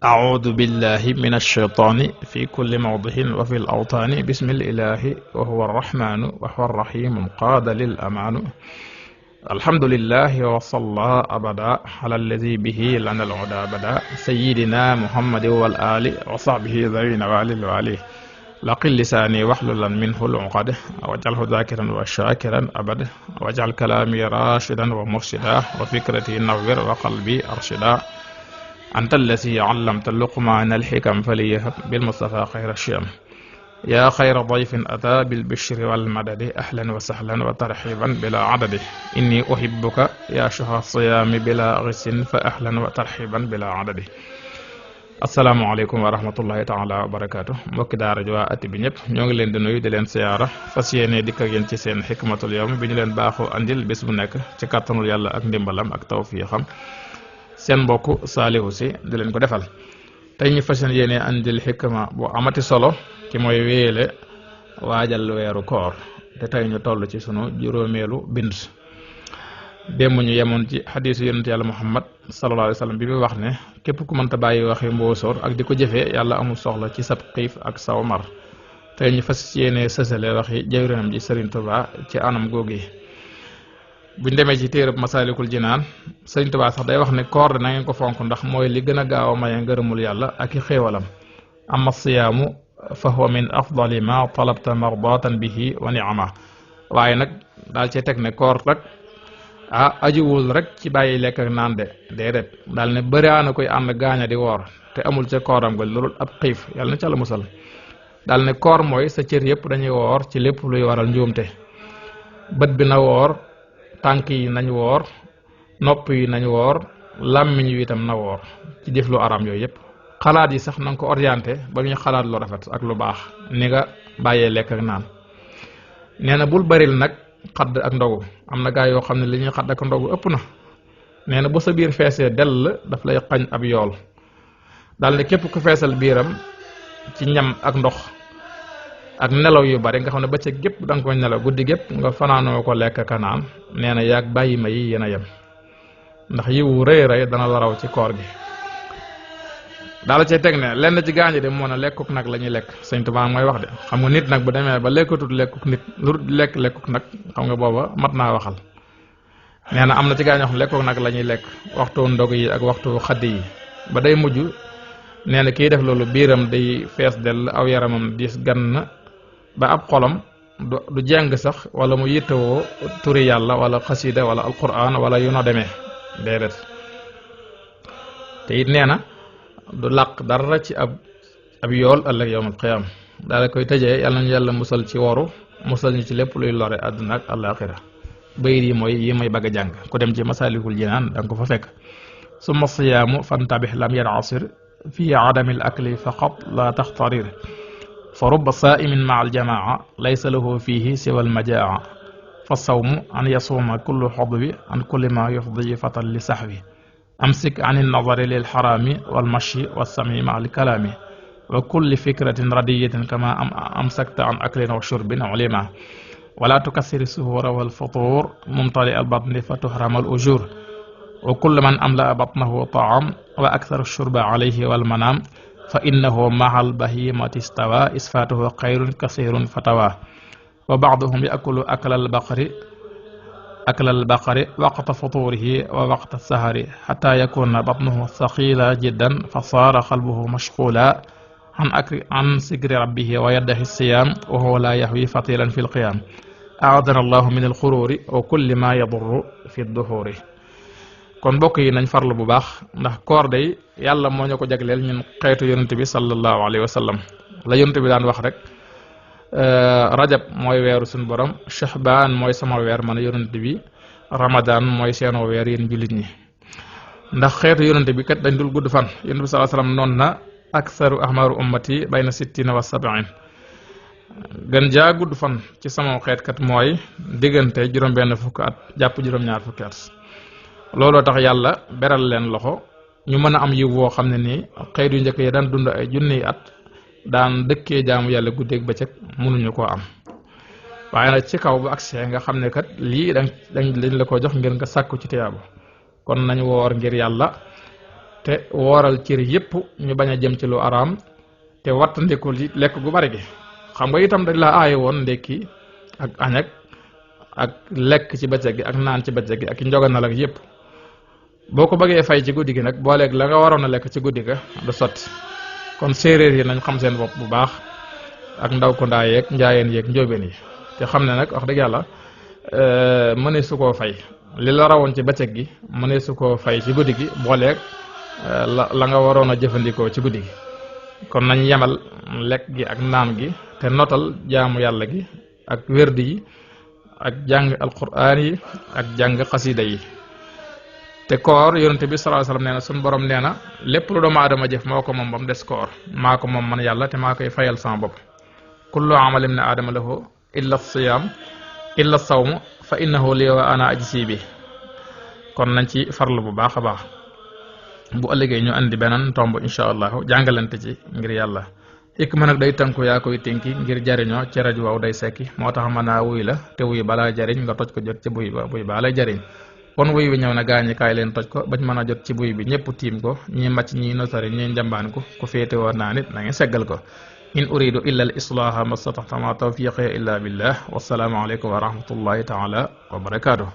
أعوذ بالله من الشيطان في كل موضع وفي الأوطان بسم الإله وهو الرحمن وهو الرحيم قاد للأمان الحمد لله وصلى أبدا على الذي به لنا العدا بدا سيدنا محمد والآل وصحبه ذوي نوال الوالي لقل لساني واحللا منه العقد واجعله ذاكرا وشاكرا أبدا واجعل كلامي راشدا ومرشدا وفكرتي نور وقلبي أرشدا أنت الذي علمت اللقمان الحكم فليهب بالمصطفى خير الشيم يا خير ضيف أتى بالبشر والمدد أهلا وسهلا وترحيبا بلا عدد إني أحبك يا شهر الصيام بلا غس فأهلا وترحيبا بلا عدد asalaamaaleykum wa rahmatullahi taala wa barakaatu mbokki daara ji waa ati bi ñëpp ñoo ngi leen di nuyu di leen siyaara fas yéene dikk ak yéen ci seen xikmatul yawm bi ñu leen baaxoo andil bés bu nekk ci kàttanul yàlla ak ndimbalam ak tawfiixam seen mbokk Saalihu Si di leen ko defal tey ñu fas yéene andil xikma bu amati solo ci mooy wéyale waajal weeru koor te tey ñu toll ci sunu juróomeelu bind démb ñu yemoon ci xadiisu yonent yàlla Muhammad sallallahu alayhi wa sallam bi mu wax ne képp ku mënta bàyyi waxi mbóosóor ak di ko jëfee yàlla amul soxla ci sab xiif ak saw mar tey ñu fas yéene sësale waxi jawrinam ji Sëriñ Tuubaa ci anam googu yi buñ demee ci téereb Masaalikul Jinaan Sëriñ Tuubaa sax day wax ne koor na ngeen ko fonk ndax mooy li gën a gaaw a maye ngërëmul yàlla ak i xéewalam amma siyaamu fa huwa min afdali ma talabta mardatan bihi wa ni'ama waaye nag daal cee teg ne koor rek ajuwul rek ci bàyyi lekk ak naan de déedéet daal ne bëriwaana koy ànd gaaña di woor te amul ca kooram ga loolu ab xiif yàlla na ca la musal daal ne koor mooy sa cër yëpp dañuy woor ci lépp luy waral njuumte bët bi na woor tànk yi nañ woor nopp yi nañ woor làmmiñ wi itam na woor ci jëf lu araam yooyu yëpp xalaat yi sax na nga ko orienté ba ñu xalaat lu rafet ak lu baax ni nga bàyyee lekk ak naan nee na bul baril nag xadd ak ndogu am na gaa yoo xam ne li ñuy xadd ak ndogu ëpp na nee na bu sa biir feesee dell daf lay xañ ab yool daal ne képp ku feesal biiram ci ñam ak ndox ak nelaw yu bari nga xam ne bëccëg gépp da nga ko nelaw guddi gépp nga fanaanoo ko lekk ka naan nee na yaag bàyyi ma yi yéen a yem ndax yiwu rëy rëy dana la raw ci koor gi daala cay teg ne lenn ci gaañi de moo ne lekkuk nag la ñuy lekk Sëñ Tuubaa mooy wax de xam nga nit nag bu demee ba lekkatut lekkuk nit lu lekkuk nag xam nga booba mat naa waxal nee na am na ci gaañoo xam lekkuk nag la ñuy lekk waxtu ndog yi ak waxtu xaddi yi ba day mujj nee na kii def loolu biiram day fees dell aw yaramam diis gann ba ab xolam du jàng sax wala mu yittewoo turi yàlla wala xasida wala alquran wala yu no demee déedéet te it nee na du làq dara ci ab yool ëllëg yawmal qiyaam daal koy tëjee yàlla nañu yàlla musal ci woru musal ñu ci lépp luy lore àdduna ak àllaaxira bayit yi mooy yi may bëgg a jàng ku dem ci Masaalikul Jinaan danga ko fa fekk summa siyaamu fantabih lam yanasir fi adamil akli faqat la taxtarir fa rubba saa'imin ma al jamaa laysa lahu fihi siwa al majaa fa sawmu an yasuuma kullu xodwi an kulli ma yufdi fatan li saxwi amsik an an-nazari lil xaraami wal mashi was-sami ma al kalaami wa kulli fikratin radiyatin kama amsakta an aklin wa shurbin ulima wala tukassir suhura wal futur mumtali al batni fa tuhram al ujur wa kullu man amla batnahu taam wa akthar ash-shurba alayhi wal manam fa innahu ma'a al bahimati istawa isfatuhu khayrun kathirun fatawa wa ba'duhum ya'kulu akla al baqari waqta futurihi wa waqta sahari hatta yakuna batnuhu thaqila jiddan fa sara qalbuhu mashghula an zikri rabbihi wa yaddahi siyam wa huwa la yahwi fatilan fi lqiyam a'adana allahu min alxururi wa kulli ma yadurru fi duhuri kon mbokk yi nañ farlu bu baax ndax koor day yàlla moo ñu ko jagleel ñun xeetu yonent bi sallallahu alayhi wa sallam la yonent bi daan wax rek rajab mooy weeru suñu borom shahbaan mooy sama weer man yonent bi ramadan mooy seenoo weer yéen jullit ñi ndax xeetu yonent bi kat dañ dul gudd fan yonent bi sallallahu alayhi wa sallam noonu na aksaru ahmaru ummati bayna 60 wa 70 gën jaa gudd fan ci sama xeet kat mooy diggante juróom-benn fukki at jàpp juróom-ñaar fukki at looloo tax yàlla beral leen loxo ñu mën a am yiw woo xam ne nii xeet yu njëkk yi daan dund ay junniy at daan dëkkee jaamu yàlla guddeeg bëccëg mënuñu koo am waaye nag ci kaw bu agsee nga xam ne kat lii dañ la ko jox ngir nga sàkku ci tiyaabu kon nañ woor ngir yàlla te wooral cër yépp ñu bañ a jëm ci lu araam te wattandiku li lekk gu bari gi xam nga itam dañ la aaye woon ndekki ak añ ak lekk ci bëccëg gi ak naan ci bëccëg gi ak njoganal ak yépp boo ko bëggee fay ci guddi gi nag booleeg la nga waroon a lekk ci guddi ga du sotti kon séeréer yi nañ xam seen bopp bu baax ak ndaw ko ndaa yeeg njaayeen yeeg njóobeen yi te xam ne nag wax dëgg yàlla mënee su koo fay li la rawoon ci bëccëg gi mënee su koo fay ci guddi gi booleeg la nga waroon a jëfandikoo ci guddi gi kon nañ yemal lekk gi ak naan gi te notal jaamu yàlla gi ak wérdi yi ak jàng alquraan yi ak jàng xasida yi te koor yonente bi sallallahu alayhi wasallam nee na suñu borom nee na lépp lu doomu aadama jëf moo ko moom ba mu des koor maa ko moom man yàlla te maa koy fayal sama bopp kullu amal ibni aadama lahu illa siyam illa sawmu fa innahu li wa ana ajsi bi kon nañ ci farlu bu baax a baax bu ëllëgee ñu andi beneen tomb insha allah jàngalante ci ngir yàlla hikma nag day tënku yaa koy tënki ngir jariñoo ci rajo waaw day sekki moo tax mën naa wuy la te wuy balaa jariñ nga toj ko jot ci buy ba lay jariñ kon wuy wi ñëw na gaañi kaay leen toj ko bañ mën a jot ci buy bi ñëpp tiim ko ñi màcc ñi nosari ñi njambaan ko ku féete woon naa nit na ngeen seggal ko in uridu illa al islaha mastataxta ma tawfiqi illa billah wassalaamu aleykum wa rahmatullahi taala wa barakatuh